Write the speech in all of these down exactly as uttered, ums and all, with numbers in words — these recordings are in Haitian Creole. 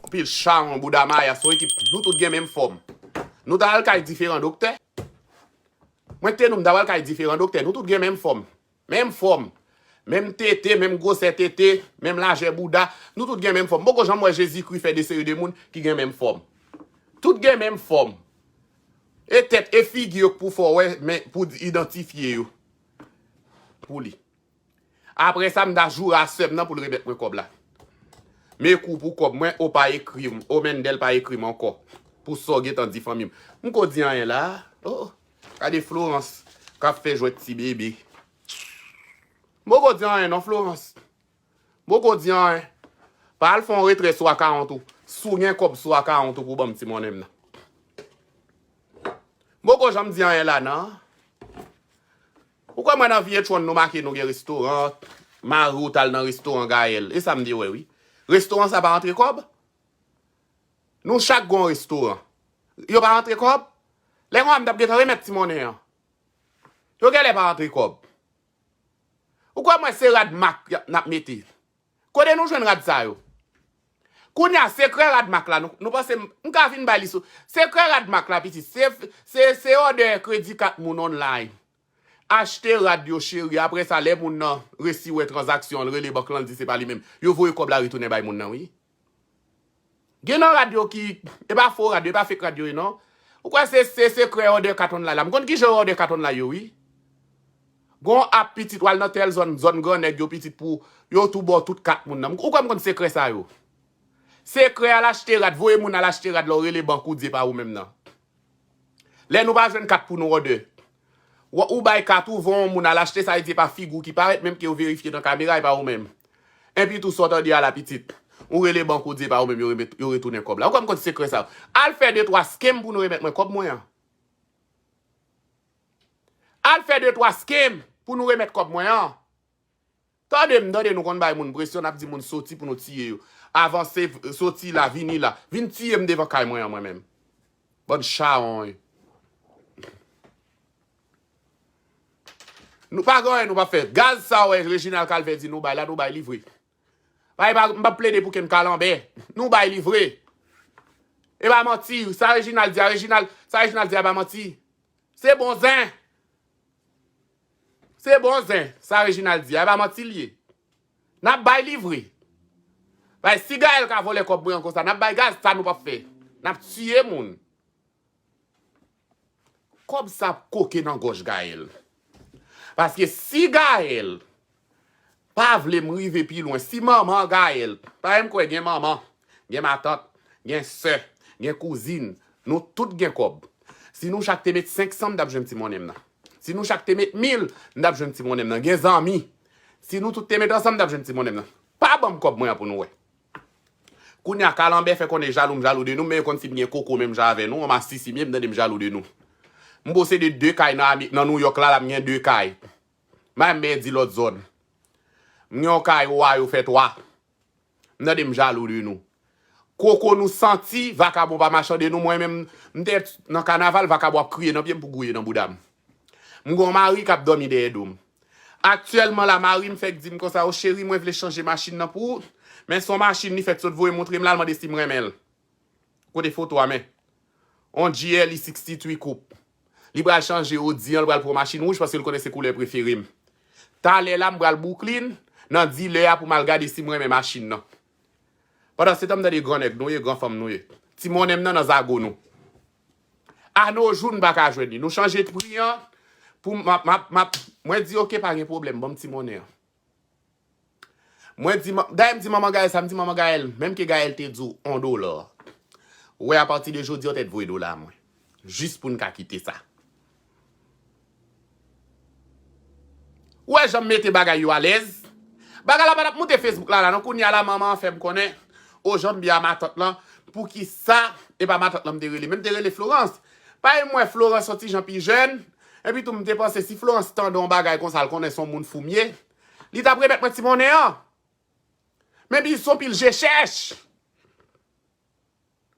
Anpil chawon, bouda mayas, yon ekip, nou tout gen menm fòm. Nou ta al kay diferan doktè. Mwen te nou m ta al kay diferan doktè, nou tout gen menm fòm. Menm fòm. Menm tete, menm gwosè tete, menm lajè bouda. Nou tout gen menm fòm. M poko janm wè Jezikri fè de seri de moun ki gen menm fòm. Tout gen menm fòm. E tèt, e figi yo k pou fè w wè, men pou idantifye yo. Pou li. Apre sa, m ta joure a sè m nan pou l remèt mwen kòb la. Men kou pou kòb mwen, o pa ekri m, o Mendel pa ekri m ankò. Pou sa w gentan di fanmi m. M ko di anyen la. Oh, gade Florence k ap fè jwèt ti bebe. M poko di anyen non, Florence. M poko di anyen. Pa al fè yon retrè sou akawont ou. Si w gen kòb sou akawont ou pou ban m ti monnen m nan. M poko janm di anyen la nan. Ou kwè mwen nan V H one nou make nou gen restoran, mari w t al nan restoran Gaël. E sa m te wè wi. Restoran sa pa antre kòb? Nou chak gon restoran. Yo pa antre kòb? Lè konsa m t ap gentan remèt ti monnen an. Yo genlè pa antre kòb. Ou kwè mwen se rad mak y ap, n ap mete? Kote nou jwenn rad sa yo? Kounye a, sekrè rad mak la, nou, nou panse m, m ka vin bay li sou. Sekrè rad mak la, pitit, se, se, se òdè kredi kat moun online. Achte rad yo, cheri, apre sa, lè moun nan resi wè tranzaksyon an, l rele bank lan, l di se pa li menm. Yo voye kòb la retounen bay moun nan, wi. Gen nan rad yo ki, e pa fo rad yo, e pa fake rad yo ye non. Ou kwè se, se sekrè òdè kat online la? M konn kijan yo òdè kat online yo, wi. Gon app pitit, w al nan tèl zòn, zòn gran nèg yo pitit pou yo tou ba w tout kat moun nan. Ou kwè m konn sekrè sa yo? Sekrè al achte rad, voye moun al achte rad lè w rele bank ou di e pa ou menm nan. Lè nou pa jwenn kat pou nou òdè. Ou, ou bay kat ou, voye yon moun al achte, sa vle di e pa figi w ki parèt, menm ke yo verifye nan kamera, e pa ou menm. Enpi tou sa w tande a la pitit. Ou rele bank ou di e pa ou menm, yo remet, yo retounen kòb la. Ou kwè m konn sekrè sa yo? Al fè de twa scam pou nou remèt mwen kòb mwen an. Al fè de twa scam pou nou remèt kòb mwen an. Tande m, tande nou konn bay moun presyon, n ap di moun soti pou nou tiye yo. Avanse, soti la, vini la. Vin tiye m devan kay mwen an mwen menm. Bann chawony. Nou pa gen anyen nou p ap fè. Gaz sa w wè Reginald Calvert di nou bay la, nou bay li vre. Pa, pa, m p ap plede pou kenn kalanbè. Nou bay li vre. E pa manti. Sa Reginald di a, Reginald, sa Reginald di a pa manti. Se bon zen. Se bon zen. Sa Reginald di a, e pa manti l ye. N ap bay li vre. Bay, si Gaël ka vòlè kòb mwen an konsa, n ap bay gaz, sa nou p ap fè. N ap tiye moun. Kòb sa ap koke nan gòj Gaël. Paske si Gaël pa vle m rive pi lwen, si manman Gaël, pa m kwè gen manman, gen matant, gen sè, gen kouzin, nou tout gen kòb. Si nou chak te met senk san, m t ap jwenn ti monnen m nan. Si nou chak te met mil, m t ap jwenn ti monnen m nan. Gen zanmi. Si nou tout te met ansanm, m t ap jwenn ti monnen m nan. Pa ban m kòb mwen an pou nou wè. Kounye a, kalanbè fè konnen jalou m jalou de nou, men yo konn si m gen koko menm jan avè nou, yon masisi m ye, m tande m jalou de nou. M posede de kay nan Ame-, nan Nouyòk la, la m gen de kay. M pa menm di lòt zòn. M gen yon kay, Ohio fè twa. M tande m jalou de nou. Koko nou santi, vakabon pa machann de nou, mwen menm, m te nan kanaval, vakabon ap kriye nan pye m pou gouye nan bouda m. M gen yon mari k ap dòmi dèyè do m. Aktyèlman la, mari m fèk di m konsa, "O cheri, mwen vle chanje machin nan pou ou, men se yon machin li fèk sot voye montre m la, l mande si m renmen l." Kote foto a, men? On G L E sixty-three coupe. Li pral chanje Audi an, li pral pran machin wouj paske l konnen se koulè prefere m. Talè la, m pral Brooklyn, nan dilè a pou m al gade si m renmen machin nan. Pandansetan, m tande gran nèg nou ye, gran fanm nou ye. Ti monnen m nan nan zago nou. Anojou n pa ka jwenn li. Nou chanje pri an pou m ap, m ap, m ap, mwen di, "Oke, pa gen pwoblèm, ban m ti monnen an." Mwen di, man-, dayè m di manman Gaël sa, m di, "Manman Gaël, menm ke Gaël te di w on dola, ou wè apati de jodi an, tèt voye dola a mwen. Jis pou n ka kite sa." Ou wè jan m mete bagay yo alèz? Bagay la pa t ap moute Facebook la, la, non, kounye a la, manman an fè m konnen, o, jan m byen a matant lan, poukisa e pa matant lan m te rele? Men m te rele Florence. Paske m wè Florence yon ti jan pi jèn, epi tou m te panse si Florence tande yon bagay konsa, l konnen se yon moun fou m ye, li t ap remèt mwen ti monnen an. Men pi se yon pil je chèch.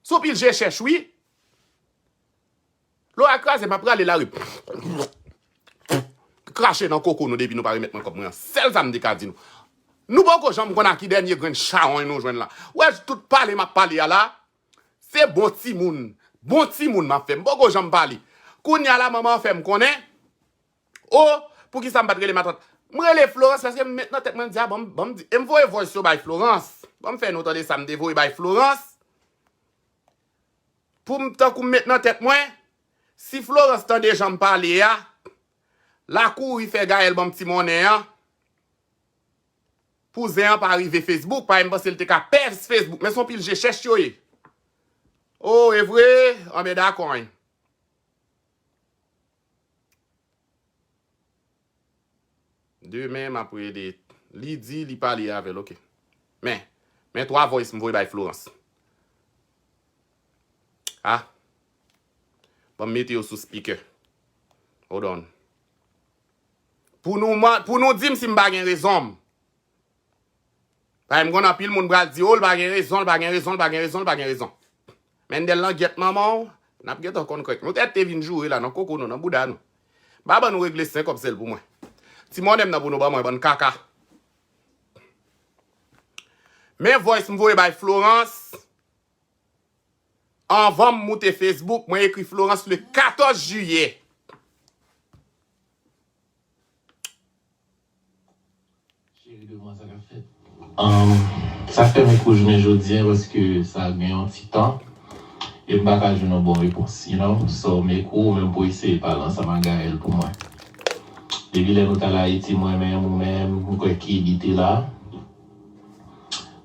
Se yon pil je chèch, wi. Lora kraze, m ap rale lari. Krache nan koko nou depi nou pa remèt mwen kòb mwen an. Sèl sa m te ka di nou. Nou poko janm konn a ki dènye grenn chawony nou jwenn la. Ou wè tout pale m ap pale a la, se bon timoun. Bon timoun m ap fè. M poko janm pale. Kounye a la, manman an fè m konnen. O, poukisa m pa t rele matant? M rele Florence paske m met nan tèt mwen, m di, a, bon, bon, m di, e m voye voice yo bay Florence. Bon, m fè nou tande sa m te voye bay Florence. Pou m, tankou m met nan tèt mwen, si Florence tande jan m pale a, l a kouri fè Gaël ban m ti monnen an, pou zen an pa rive Facebook, paske m panse l te ka pèse Facebook, men se yon pil je chèch yo ye. O, e vre? Anben, dakò, en. Demen, m ap rele. Li di li pale avè l, oke. Men, men twa voice m voye bay Florence. A. Ban m mete yo sou speaker. Hold on. Pou nou, pou nou di m si m pa gen rezon m. Paske m konn anpil moun pral di, o, l pa gen rezon, l pa gen rezon, l pa gen rezon, l pa gen rezon. Mendel nan gyèt manman w, n ap gentan konn krèk. Nou tèt te vin joure la, nan koko nou, nan bouda nou. M pa ban nou regle sen kòb sèl pou mwen. Ti monnen m nan pou nou ban mwen, bann kaka. Men voice m voye bay Florence. Anvan m moute Facebook, mwen ekri Florence le katòz jiyè. Cheri de mwen, sa k ap fèt? Um, sa k fè m ekri w jounen jodi a, paske sa gen yon ti tan, e m pa ka jwenn yon bon repons, you know? So, m ekri w menm pou eseye pale ansanm ak Gaël pou mwen. Depi lè nou t al Ayiti, mwen menm, ou menm, m kwè Kili te la.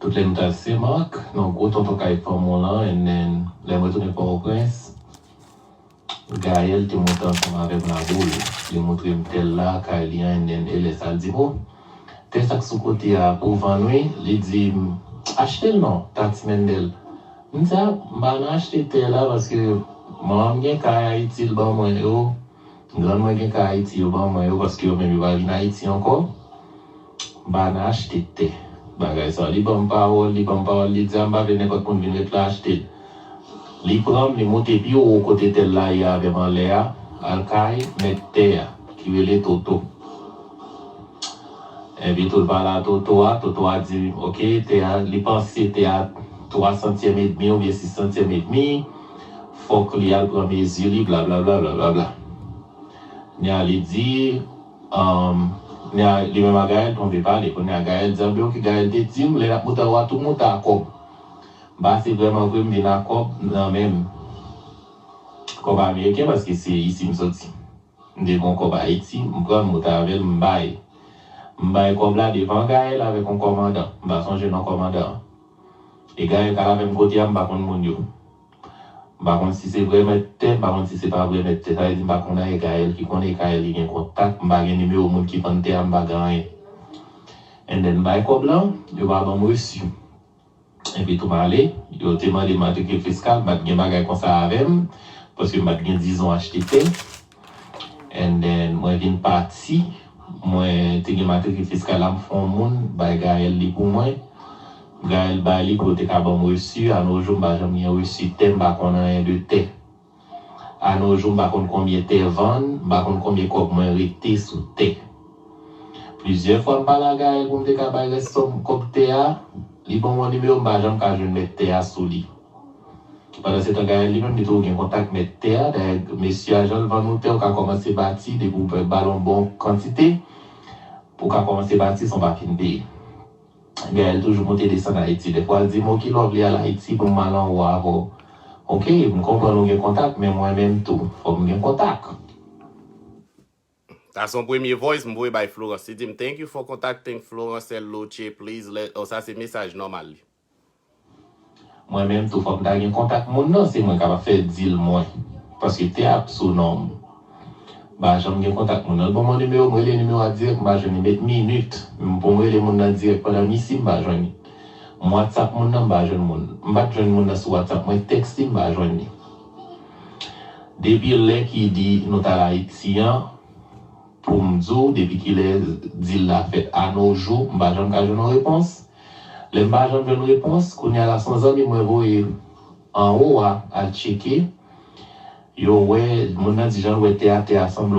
Tout lè nou t al Senmak, nan gwo tonton kay fanm ou lan, and then, lè mwen tounen Pòtoprens, Gaël te monte ansanm avè m Laboul. Li montre m tè la, kay li an, and then, e lè sa l di m, o, tè sa k sou kote a pou vann wi. Li di m, achte l non, Tati Mendel. M di a, m pa nan achte tè la, paske manman m gen kay Ayiti, l ban mwen yo. Grann mwen gen kay Ayiti, yo ban mwen yo, paske yo menm yo pa vin Ayiti ankò. M pa nan achte tè. Bagay sa, li ban m pawòl, li ban m pawòl, li di a m pa vle nenpòt moun vin ret la achte l. Li pran m, li moute pi wo kote tè l la ye avè m anlè a, al kay mèt tè a, ki rele Toto. Epi tou l pale a Toto a, Toto a di, oke, tè a, li panse tè a twa santyèm edmi oubyen sis santyèm edmi, fòk li al pran mezi li, blablabla, blablabla. Kounye a li di, um, kounye a li menm ak Gaël tonbe pale. Kounye a Gaël di, anben oke, Gaël te di m, lè n ap moute anwo a, tou moute a kòb. M pase vrèman vre, m vin a kòb nan men m. Kòb ameriken, paske se isi m soti. M te gen yon kòb Ayiti, m pran l, m moute avè l, m bay. M bay kòb la devan Gaël avèk yon kòmandan. M pa sonje non kòmandan an. E Gaël k al avè m kote a, m pa konn moun yo. M pa konn si se vrè mèt tè, m pa konn si se pa vrè mèt tè. Sa vle di m pa konn anyen, e Gaël ki konnen, e Gaël ki gen kontak, m pa gen nimewo moun ki vann tè a, m pa gen anyen. And then m bay kòb lan, yo pa ban m resi. Epi tou m ale, yo te mande m matrikil fiskal, m pa t gen bagay konsa avè m, paske m pa t gen dizon achte tè. And then, mwen vin pati, mwen te gen matrikil fiskal la, m fè yon moun bay Gaël li pou mwen. Gaël bay li pou yo te ka ban m resi, a no jou m pa janm gen resi tè, m pa konn anyen de tè. A no jou, m pa konn konbyen tè vann, m pa konn konbyen kòb mwen rete sou tè. Plizyè fwa m pale a Gaël pou m te ka bay rès sòm kòb tè a, li ban m yon nimewo, m pa janm ka jwenn mèt tè a sou li. Pandansetan, Gaël li menm, li toujou gen kontak mèt tè a, dayè, mesye a, jan l vann ou tè, ou ka kòmanse bati, depi w ba l yon bon kantite, pou w ka kòmanse bati san w pa fin peye. Gaël toujou monte desann Ayiti. Dèfwa l di m, oke, love li al Ayiti pou m al anwo avè w. Oke, m konprann ou gen kontak, men mwen menm tou, fòk m gen kontak. Sa se yon premye voice m voye bay Florence. Li di m, thank you for contacting Florence El Loche, please let, oh, sa se mesaj nòmal li. Mwen menm tou, fòk m ta gen kontak moun nan, se mwen k ap fè dil mwen. Paske tè a ap sou non m. M pa janm gen kontak moun nan. L ban m yon nimewo, m rele nimewo a dirèk, m pa jwenn li. Met minit pou m rele moun nan dirèk pandan m isi, m pa jwenn li. M WhatsApp moun nan, m pa jwenn moun. M pa t jwenn moun nan sou WhatsApp, mwen tèks li, m pa jwenn li. Depi lè ki di nou t al Ayiti an, pou m di w, depi kilè dil la fèt a no jou, m pa janm ka jwenn yon repons. Lè m pa janm jwenn repons, kounye a la se yon zanmi mwen voye anwo a al tcheke. Yo wè, moun nan di jan l wè tè a, tè a sanble